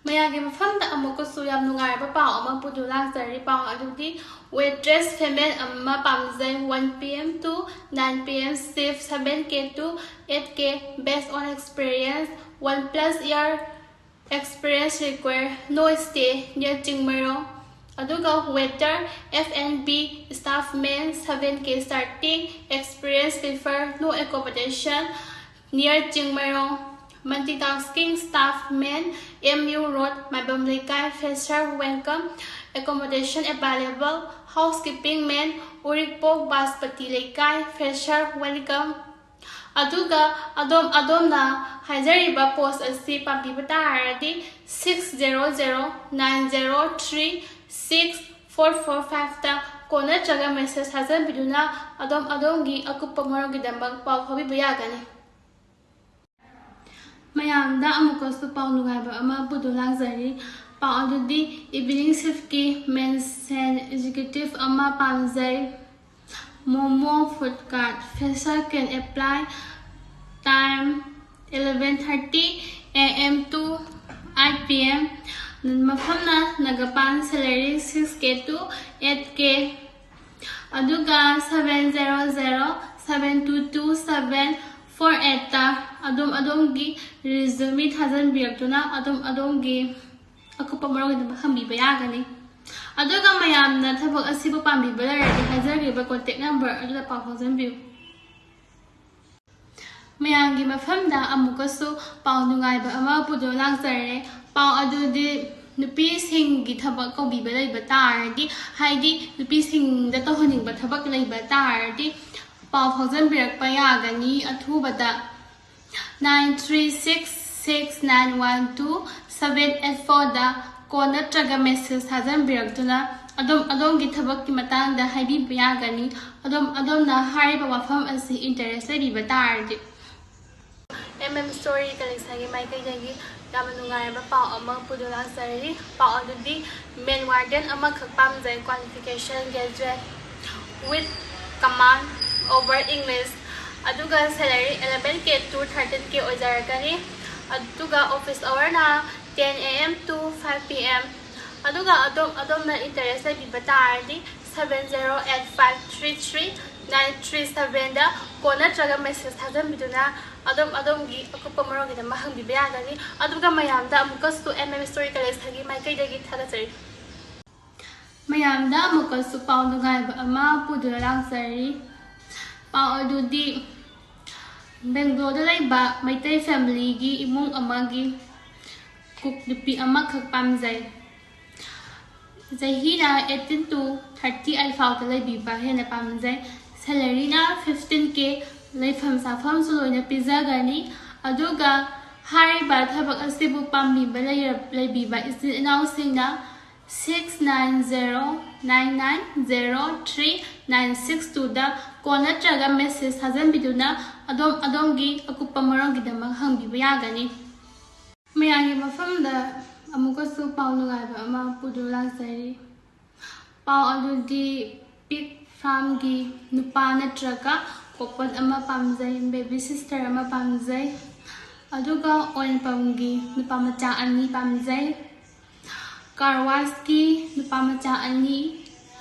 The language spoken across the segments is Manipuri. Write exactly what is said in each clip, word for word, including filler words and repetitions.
ꯃꯌꯥꯝꯒꯤ ꯃꯐꯝꯗ ꯑꯃꯨꯛꯀꯁꯨ ꯌꯥꯝ ꯅꯨꯡꯉꯥꯏꯔꯕ ꯄꯥꯎ ꯑꯃ ꯄꯨꯗꯨꯅ ꯂꯥꯛꯆꯔꯤ꯫ ꯄꯥꯎ ꯑꯗꯨꯗꯤ waitress female ꯑꯃ ꯄꯥꯝꯖꯩ, one P M to nine P M shift, seven K to eight K, based on experience, one plus year experience required, no stay near Chingmeirong. ꯑꯗꯨꯒ waiter, F and B staff, men, seven K starting, experience preferred, no accommodation near Chingmeirong. Multitasking staff, men, M U Road, ꯃꯥꯏꯕꯝ ꯂꯩꯀꯥꯏ, fresher welcome, accommodation available, housekeeping, men, ꯎꯔꯤꯄꯣꯛ ꯕꯥꯁꯄꯇꯤ ꯂꯩꯀꯥꯏ, fresher welcome꯫ ꯑꯗꯨꯒ ꯑꯗꯣꯝ ꯑꯗꯣꯝꯅ ꯍꯥꯏꯖꯔꯤꯕ post ꯑꯁꯤ ꯄꯥꯝꯕꯤꯕ ꯇꯥꯔꯗꯤ, six zero zero nine zero three six four four fiveꯇ call ꯅꯠꯇ꯭ꯔꯒ message ꯊꯥꯖꯟꯕꯤꯗꯨꯅ ꯑꯗꯣꯝ ꯑꯗꯣꯝꯒꯤ ꯑꯀꯨꯞꯄ ꯃꯔꯣꯜꯒꯤꯗꯃꯛ ꯄꯥꯎ ꯐꯥꯎꯕꯤꯕ ꯌꯥꯒꯅꯤ꯫ ꯃꯌꯥꯝꯗ ꯑꯃꯨꯛꯀꯁꯨ ꯄꯥꯎ ꯅꯨꯡꯉꯥꯏꯕ ꯑꯃ ꯄꯨꯗꯨꯅ ꯂꯥꯛꯆꯔꯤ꯫ ꯄꯥꯎ ꯑꯗꯨꯗꯤ evening shiftꯀꯤ men's health executive ꯑꯃ ꯄꯥꯝꯖꯩ꯫ Momo food cart, fresher can apply, time eleven thirty A M to eight P M, ꯃꯐꯝꯅ ꯅꯥꯒꯥꯄꯥꯟ, salary six K to eight K꯫ ꯑꯗꯨꯒ seven zero zero seven two two seven four eightꯇ ꯑꯗꯣꯝ ꯑꯗꯣꯝꯒꯤ resume ꯊꯥꯖꯟꯕꯤꯔꯛꯇꯨꯅ ꯑꯗꯣꯝ ꯑꯗꯣꯝꯒꯤ ꯑꯀꯨꯞꯄ ꯃꯔꯣꯜꯒꯤꯗꯃꯛ ꯍꯪꯕꯤꯕ ꯌꯥꯒꯅꯤ꯫ ꯑꯗꯨꯒ ꯃꯌꯥꯝꯅ ꯊꯕꯛ ꯑꯁꯤꯕꯨ ꯄꯥꯝꯕꯤꯕ ꯂꯩꯔꯗꯤ, ꯍꯥꯏꯖꯔꯤꯕ contact number ꯑꯗꯨꯗ ꯄꯥꯎ ꯐꯥꯎꯖꯟꯕꯤꯌꯨ꯫ ꯃꯌꯥꯝꯒꯤ ꯃꯐꯝꯗ ꯑꯃꯨꯛꯀꯁꯨ ꯄꯥꯎ ꯅꯨꯡꯉꯥꯏꯕ ꯑꯃ ꯄꯨꯗꯨꯅ ꯂꯥꯛꯆꯔꯦ꯫ ꯄꯥꯎ ꯑꯗꯨꯗꯤ ꯅꯨꯄꯤꯁꯤꯡꯒꯤ ꯊꯕꯛ ꯀꯧꯕꯤꯕ ꯂꯩꯕ ꯇꯥꯔꯗꯤ, ꯍꯥꯏꯗꯤ ꯅꯨꯄꯤꯁꯤꯡꯗ ꯇꯧꯍꯟꯅꯤꯡꯕ ꯊꯕꯛ ꯂꯩꯕ ꯇꯥꯔꯗꯤ, ꯄꯥꯎ ꯐꯥꯎꯖꯟꯕꯤꯔꯛꯄ ꯌꯥꯒꯅꯤ ꯑꯊꯨꯕꯗ꯫ Nine three six six nine one two seven eight fourꯗ call ꯅꯠꯇ꯭ꯔꯒ message ꯊꯥꯖꯟꯕꯤꯔꯛꯇꯨꯅ ꯑꯗꯣꯝ ꯑꯗꯣꯝꯒꯤ ꯊꯕꯛꯀꯤ ꯃꯇꯥꯡꯗ ꯍꯥꯏꯕꯤꯕ ꯌꯥꯒꯅꯤ꯫ ꯑꯗꯣꯝ ꯑꯗꯣꯝꯅ ꯍꯥꯏꯔꯤꯕ ꯋꯥꯐꯝ ꯑꯁꯤ interest ꯂꯩꯕꯤꯕ ꯇꯥꯔꯗꯤ꯫ M M Story Collectionꯒꯤ ꯃꯥꯏꯀꯩꯗꯒꯤ ꯌꯥꯝꯅ ꯅꯨꯡꯉꯥꯏꯔꯕ ꯄꯥꯎ ꯑꯃ ꯄꯨꯗꯨꯅ ꯂꯥꯛꯆꯔꯤ꯫ ꯄꯥꯎ ꯑꯗꯨꯗꯤ men warden ꯑꯃꯈꯛ ꯄꯥꯝꯖꯩ, qualification graduate with command over English, ꯑꯗꯨꯒ salary eleven K to thirteen K ꯑꯣꯏꯖꯔꯛꯀꯅꯤ꯫ ꯑꯗꯨꯒ office hourꯅ ten a.m. to five p.m. ꯑꯗꯨꯒ ꯑꯗꯣꯝ ꯑꯗꯣꯝꯅ interest ꯂꯩꯕꯤꯕ ꯇꯥꯔꯗꯤ seven zero eight five three three nine three sevenꯗ call ꯅꯠꯇ꯭ꯔꯒ message ꯊꯥꯖꯟꯕꯤꯗꯨꯅ ꯑꯗꯣꯝ ꯑꯗꯣꯝꯒꯤ ꯑꯀꯨꯞꯄ ꯃꯔꯣꯜꯒꯤꯗꯃꯛ ꯍꯪꯕꯤꯕ ꯌꯥꯒꯅꯤ꯫ ꯑꯗꯨꯒ ꯃꯌꯥꯝꯗ ꯑꯃꯨꯛꯀꯁꯨ M M Story Collectionꯒꯤ ꯃꯥꯏꯀꯩꯗꯒꯤ ꯊꯥꯒꯠꯆꯔꯤ꯫ ꯃꯌꯥꯝꯗ ꯑꯃꯨꯛꯀꯁꯨ ꯄꯥꯎ ꯅꯨꯡꯉꯥꯏꯕ ꯑꯃ ꯄꯨꯗꯨꯅ ꯂꯥꯛꯆꯔꯤ꯫ ꯄꯥꯎ ꯑꯗꯨꯗꯤ ꯕꯦꯡꯒ꯭ꯂꯣꯔꯗ ꯂꯩꯕ ꯃꯩꯇꯩ familyꯒꯤ ꯏꯃꯨꯡ ꯑꯃꯒꯤ cook ꯅꯨꯄꯤ ꯑꯃꯈꯛ ꯄꯥꯝꯖꯩ꯫ ꯆꯍꯤꯅ eighteen to thirty eight ꯐꯥꯎꯗ ꯂꯩꯕꯤꯕ ꯍꯦꯟꯅ ꯄꯥꯝꯖꯩ꯫ Salaryꯅ fifteen K꯫ ꯂꯩꯐꯝ ꯆꯥꯐꯝꯁꯨ ꯂꯣꯏꯅ ꯄꯤꯖꯒꯅꯤ꯫ ꯑꯗꯨꯒ ꯍꯥꯏꯔꯤꯕ ꯊꯕꯛ ꯑꯁꯤꯕꯨ ꯄꯥꯝꯕꯤꯕ ꯂꯩꯔ-, ꯂꯩꯕꯤꯕ ꯏꯆꯤꯜ ꯏꯅꯥꯎꯁꯤꯡꯅ six nine zero nine nine zero three nine six twoꯗ call ꯅꯠꯇ꯭ꯔꯒ message ꯊꯥꯖꯟꯕꯤꯗꯨꯅ ꯑꯗꯣꯝ ꯑꯗꯣꯝꯒꯤ ꯑꯀꯨꯞꯄ ꯃꯔꯣꯜꯒꯤꯗꯃꯛ ꯍꯪꯕꯤꯕ ꯌꯥꯒꯅꯤ꯫ ꯃꯌꯥꯝꯒꯤ ꯃꯐꯝꯗ ꯑꯃꯨꯛꯀꯁꯨ ꯄꯥꯎ ꯅꯨꯡꯉꯥꯏꯕ ꯑꯃ ꯄꯨꯗꯨꯅ ꯂꯥꯛꯆꯔꯤ꯫ ꯄꯥꯎ ꯑꯗꯨꯗꯤ pig farmꯒꯤ ꯅꯨꯄꯥ ꯅꯠꯇ꯭ꯔꯒ ꯀꯣꯄꯜ ꯑꯃ ꯄꯥꯝꯖꯩ, baby sister ꯑꯃ ꯄꯥꯝꯖꯩ, ꯑꯗꯨꯒ oil pumpꯒꯤ ꯅꯨꯄꯥ ꯃꯆꯥ ꯑꯅꯤ ꯄꯥꯝꯖꯩ, car washꯀꯤ ꯅꯨꯄꯥ ꯃꯆꯥ ꯑꯅꯤ,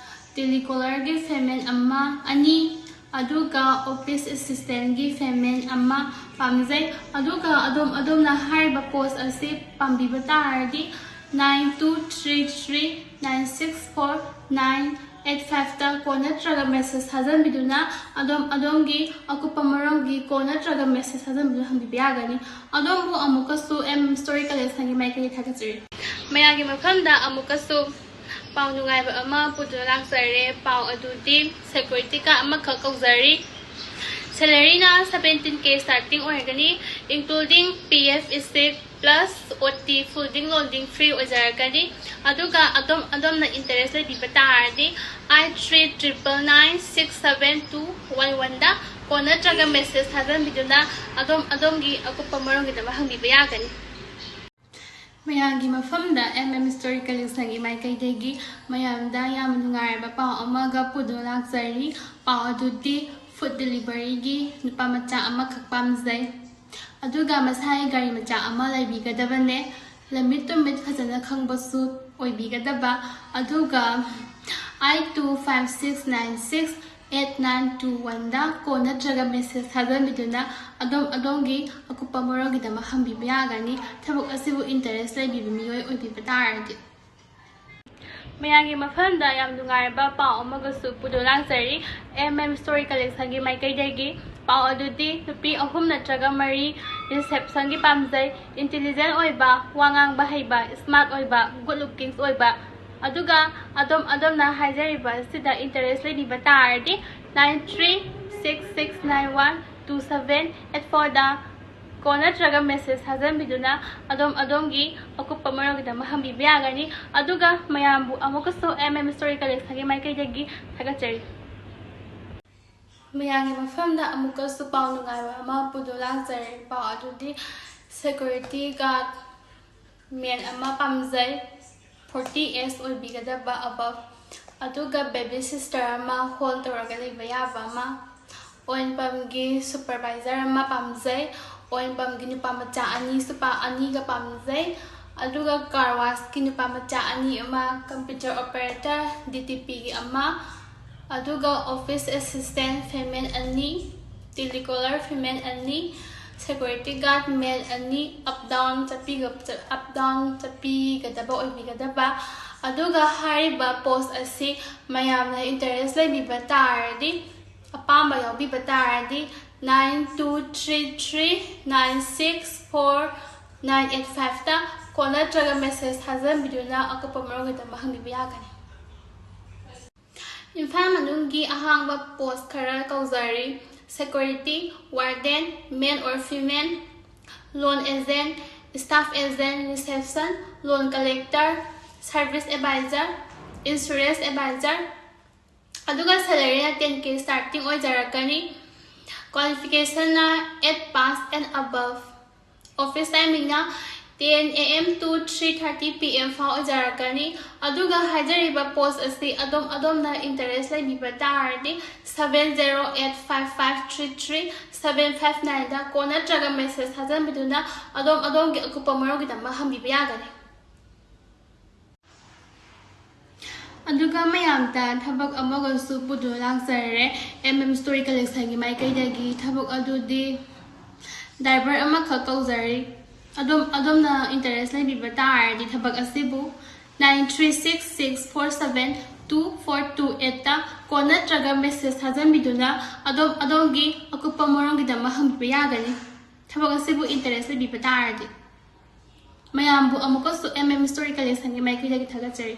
telecollerꯒꯤ fireman ꯑꯃ, ꯑꯅꯤ, ꯑꯗꯨꯒ office assistantꯒꯤ fireman ꯑꯃ ꯄꯥꯝꯖꯩ꯫ ꯑꯗꯨꯒ ꯑꯗꯣꯝ ꯑꯗꯣꯝꯅ ꯍꯥꯏꯔꯤꯕ post ꯑꯁꯤ ꯄꯥꯝꯕꯤꯕ ꯇꯥꯔꯗꯤ nine two three three nine six four nine eight fiveꯇ call ꯅꯠꯇ꯭ꯔꯒ message ꯊꯥꯖꯟꯕꯤꯗꯨꯅ ꯑꯗꯣꯝ ꯑꯗꯣꯝꯒꯤ ꯑꯀꯨꯞꯄ ꯃꯔꯣꯜꯒꯤ call ꯅꯠꯇ꯭ꯔꯒ message ꯊꯥꯖꯟꯕꯤꯗꯨꯅ ꯍꯪꯕꯤꯕ ꯌꯥꯒꯅꯤ꯫ ꯑꯗꯣꯝꯕꯨ ꯑꯃꯨꯛꯀꯁꯨ M M Story Collectionꯒꯤ ꯃꯥꯏꯀꯩꯗꯒꯤ ꯊꯥꯒꯠꯆꯔꯤ꯫ ꯃꯌꯥꯝꯒꯤ ꯃꯐꯝꯗ ꯑꯃꯨꯛꯀꯁꯨ ꯄꯥꯎ ꯅꯨꯡꯉꯥꯏꯕ ꯑꯃ ꯄꯨꯗꯨꯅ ꯂꯥꯛꯆꯔꯦ꯫ ꯄꯥꯎ ꯑꯗꯨꯗꯤ security guard ꯑꯃꯈꯛ ꯀꯧꯖꯔꯤ꯫ Salaryꯅ seventeen K starting ꯑꯣꯏꯔꯒꯅꯤ, including P F, sick plus OT, fooding lodging free ꯑꯣꯏꯖꯔꯛꯀꯅꯤ꯫ ꯑꯗꯨꯒ ꯑꯗꯣꯝ ꯑꯗꯣꯝꯅ interest ꯂꯩꯕꯤꯕ ꯇꯥꯔꯗꯤ eight three triple nine six seven two one oneꯗ call ꯅꯠꯇ꯭ꯔꯒ message ꯊꯥꯖꯟꯕꯤꯗꯨꯅ ꯑꯗꯣꯝ ꯑꯗꯣꯝꯒꯤ ꯑꯀꯨꯞꯄ ꯃꯔꯣꯜꯒꯤꯗꯃꯛ ꯍꯪꯕꯤꯕ ꯌꯥꯒꯅꯤ꯫ ꯃꯌꯥꯝꯒꯤ ꯃꯐꯝꯗ M M Story Collectionꯒꯤ ꯃꯥꯏꯀꯩꯗꯒꯤ ꯃꯌꯥꯝꯗ ꯌꯥꯝꯅ ꯅꯨꯡꯉꯥꯏꯔꯕ ꯄꯥꯎ ꯑꯃꯒ ꯄꯨꯗꯨꯅ ꯂꯥꯛꯆꯔꯤ꯫ ꯄꯥꯎ ꯑꯗꯨꯗꯤ food deliveryꯒꯤ ꯅꯨꯄꯥ ꯃꯆꯥ ꯑꯃꯈꯛ ꯄꯥꯝꯖꯩ, ꯑꯗꯨꯒ ꯃꯁꯥꯒꯤ ꯒꯥꯔꯤ ꯃꯆꯥ ꯑꯃ ꯂꯩꯕꯤꯒꯗꯕꯅꯦ꯫ ꯂꯝꯃꯤꯠ ꯇꯨꯃꯤꯠ ꯐꯖꯅ ꯈꯪꯕꯁꯨ ꯑꯣꯏꯕꯤꯒꯗꯕ, ꯑꯗꯨꯒ eight two five six nine six eight nine two one ꯗ ꯀꯣꯜ ꯅꯠꯇ꯭ꯔꯒ ꯃꯦꯁꯦꯖ ꯊꯥꯖꯟꯕꯤꯗꯨꯅ ꯑꯗꯣꯝ ꯑꯗꯣꯝꯒꯤ ꯑꯀꯨꯞꯄ ꯃꯔꯣꯜꯒꯤꯗꯃꯛ ꯍꯪꯕꯤꯕ ꯌꯥꯒꯅꯤ, ꯊꯕꯛ ꯑꯁꯤꯕꯨ ꯏꯟꯇꯔꯦꯁ ꯂꯩꯕꯤꯕ ꯃꯤꯑꯣꯏ ꯑꯣꯏꯕꯤꯕ ꯇꯥꯔꯗꯤ꯫ ꯃꯌꯥꯝꯒꯤ ꯃꯐꯝꯗ ꯌꯥꯝ ꯅꯨꯡꯉꯥꯏꯔꯕ ꯄꯥꯎ ꯑꯃꯒꯁꯨ ꯄꯨꯗꯨꯅ ꯂꯥꯛꯆꯔꯤ꯫ ꯑꯦꯝ ꯑꯦꯝ ꯁ꯭ꯇꯣꯔꯤ ꯀꯂꯦꯛꯁꯟꯒꯤ ꯃꯥꯏꯀꯩꯗꯒꯤ ꯄꯥꯎ ꯑꯗꯨꯗꯤ ꯅꯨꯄꯤ ꯑꯍꯨꯝ ꯅꯠꯇ꯭ꯔꯒ ꯃꯔꯤ ꯔꯤꯁꯦꯞꯁꯟꯒꯤ ꯄꯥꯝꯖꯩ, ꯏꯟꯇꯤꯂꯤꯖꯦꯟ ꯑꯣꯏꯕ, ꯋꯥ ꯉꯥꯡꯕ ꯍꯩꯕ, ꯁ꯭ꯃꯥꯔꯠ ꯑꯣꯏꯕ, ꯒꯨꯗ ꯂꯨꯛꯀꯤꯡꯁ ꯑꯣꯏꯕ, ꯑꯗꯨꯒ ꯑꯗꯣꯝ ꯑꯗꯣꯝꯅ ꯍꯥꯏꯖꯔꯤꯕ ꯑꯁꯤꯗ ꯏꯟꯇꯔꯦꯁ ꯂꯩꯕꯤꯕ ꯇꯥꯔꯗꯤ nine three six six nine one two seven eight four ꯗ ꯀꯣꯜ ꯅꯠꯇ꯭ꯔꯒ ꯃꯦꯁꯦꯖ ꯊꯥꯖꯟꯕꯤꯗꯨꯅ ꯑꯗꯣꯝ ꯑꯗꯣꯝꯒꯤ ꯑꯀꯨꯞꯄ ꯃꯔꯣꯜꯒꯤꯗꯃꯛ ꯍꯪꯕꯤꯕ ꯌꯥꯒꯅꯤ꯫ ꯑꯗꯨꯒ ꯃꯌꯥꯝꯕꯨ ꯑꯃꯨꯛꯀꯁꯨ ꯑꯦꯝ ꯑꯦꯝ ꯁ꯭ꯇꯣꯔꯤ ꯀꯂꯦꯛꯁꯟꯒꯤ ꯃꯥꯏꯀꯩꯗꯒꯤ ꯊꯥꯒꯠꯆꯔꯤ꯫ ꯃꯌꯥꯝꯒꯤ ꯃꯐꯝꯗ ꯑꯃꯨꯛꯀꯁꯨ ꯄꯥꯎ ꯅꯨꯡꯉꯥꯏꯕ ꯑꯃ ꯄꯨꯗꯨꯅ ꯂꯥꯛꯆꯔꯤ꯫ ꯄꯥꯎ ꯑꯗꯨꯗꯤ ꯁꯦꯀ꯭ꯌꯨꯔꯤꯇꯤ ꯒꯥꯔꯗ ꯃꯦꯜ ꯑꯃ ꯄꯥꯝꯖꯩ, forty age ꯑꯣꯏꯕꯤꯒꯗꯕ above, ꯑꯗꯨꯒ ꯕꯦꯕꯤ ꯁꯤꯁꯇꯔ ꯑꯃ ꯍꯣꯜ ꯇꯧꯔꯒ ꯂꯩꯕ ꯌꯥꯕ ꯑꯃ, ꯑꯣꯏꯜ ꯄꯝꯒꯤ ꯁꯨꯄꯔꯚꯥꯏꯖꯔ ꯑꯃ ꯄꯥꯝꯖꯩ, ꯑꯣꯏꯜ ꯄꯝꯒꯤ ꯅꯨꯄꯥ ꯃꯆꯥ ꯑꯅꯤꯁꯨ ꯄꯥ-, ꯑꯅꯤꯒ ꯄꯥꯝꯖꯩ, ꯑꯗꯨꯒ ꯀꯥꯔ ꯋꯥꯁꯀꯤ ꯅꯨꯄꯥ ꯃꯆꯥ ꯑꯅꯤ ꯑꯃ, ꯀꯝꯄ꯭ꯌꯨꯇꯔ ꯑꯣꯄꯔꯦꯇꯔ, ꯗꯤ ꯇꯤ ꯄꯤꯒꯤ ꯑꯃ, ꯑꯗꯨꯒ ꯑꯣꯐꯤꯁ ꯑꯦꯁꯤꯁꯇꯦꯟ ꯐꯤꯃꯦꯜ ꯑꯅꯤ, ꯇꯦꯂꯤꯀꯣꯂꯔ ꯐꯤꯃꯦꯜ ꯑꯅꯤ, ꯁꯦꯀ꯭ꯌꯨꯔꯤꯇꯤ ꯒꯥꯔꯗ ꯃꯦꯜ ꯑꯅꯤ, ꯑꯞ ꯗꯥꯎꯟ ꯆꯠꯄꯤꯒ-, ꯑꯞ ꯗꯥꯎꯟ ꯆꯠꯄꯤꯒꯗꯕ ꯑꯣꯏꯕꯤꯒꯗꯕ꯫ ꯑꯗꯨꯒ ꯍꯥꯏꯔꯤꯕ ꯄꯣꯁ ꯑꯁꯤ ꯃꯌꯥꯝꯅ ꯏꯟꯇꯔꯦꯁ ꯂꯩꯕꯤꯕ ꯇꯥꯔꯗꯤ, ꯑꯄꯥꯝꯕ ꯌꯥꯎꯕꯤꯕ ꯇꯥꯔꯗꯤ, nine two three three nine six four nine eight five ꯇ ꯀꯣꯜ ꯅꯠꯇ꯭ꯔꯒ ꯃꯦꯁꯦꯖ ꯊꯥꯖꯟꯕꯤꯗꯨꯅ ꯑꯀꯨꯞꯄ ꯃꯔꯣꯜꯒꯤꯗꯃꯛ ꯍꯪꯕꯤꯕ ꯌꯥꯒꯅꯤ꯫ ꯏꯝꯐꯥꯜ ꯃꯅꯨꯡꯒꯤ ꯑꯍꯥꯡꯕ ꯄꯣꯁ ꯈꯔ ꯀꯧꯖꯔꯤ: security warden, male or female, loan agent, staff agent, reception, loan collector, service advisor, insurance advisor. ꯑꯗꯨꯒ ꯁꯦꯂꯔꯤꯅ ten K starting ꯑꯣꯏꯖꯔꯛꯀꯅꯤ꯫ ꯀ꯭ꯋꯥꯂꯤꯐꯤꯀꯦꯁꯟꯅ eight pass and above꯫ Office ꯇꯥꯏꯃꯤꯡꯅ ten a.m. to three thirty p.m. ꯐꯥꯎ ꯑꯣꯏꯖꯔꯛꯀꯅꯤ꯫ ꯑꯗꯨꯒ ꯍꯥꯏꯖꯔꯤꯕ post ꯑꯁꯤ ꯑꯗꯣꯝ ꯑꯗꯣꯝꯅ interest ꯂꯩꯕꯤꯕ ꯇꯥꯔꯗꯤ seven zero eight five five three three seven five nine ꯗ call ꯅꯠꯇ꯭ꯔꯒ message ꯊꯥꯖꯟꯕꯤꯗꯨꯅ ꯑꯗꯣꯝ ꯑꯗꯣꯝꯒꯤ ꯑꯀꯨꯞꯄ ꯃꯔꯣꯜꯒꯤꯗꯃꯛ ꯍꯪꯕꯤꯕ ꯌꯥꯒꯅꯤ꯫ ꯑꯗꯨꯒ ꯃꯌꯥꯝꯗ ꯊꯕꯛ ꯑꯃꯒꯁꯨ ꯄꯨꯗꯨꯅ ꯂꯥꯛꯆꯔꯦ꯫ M M Story Collectionꯒꯤ ꯃꯥꯏꯀꯩꯗꯒꯤ ꯊꯕꯛ ꯑꯗꯨꯗꯤ driver ꯑꯃꯈꯛ ꯀꯧꯖꯔꯤ꯫ ꯑꯗꯣꯝ ꯑꯗꯣꯝꯅ interest ꯂꯩꯕꯤꯕ ꯇꯥꯔꯗꯤ ꯊꯕꯛ ꯑꯁꯤꯕꯨ nine three six six four seven two four two eight ꯇ call ꯅꯠꯇ꯭ꯔꯒ message ꯊꯥꯖꯟꯕꯤꯗꯨꯅ ꯑꯗꯣꯝ ꯑꯗꯣꯝꯒꯤ ꯑꯀꯨꯞꯄ ꯃꯔꯣꯜꯒꯤꯗꯃꯛ ꯍꯪꯕꯤꯕ ꯌꯥꯒꯅꯤ꯫ ꯊꯕꯛ ꯑꯁꯤꯕꯨ interest ꯂꯩꯕꯤꯕ ꯇꯥꯔꯗꯤ꯫ ꯃꯌꯥꯝꯕꯨ ꯑꯃꯨꯛꯀꯁꯨ M M Story Collectionꯒꯤ ꯃꯥꯏꯀꯩꯗꯒꯤ ꯊꯥꯒꯠꯆꯔꯤ꯫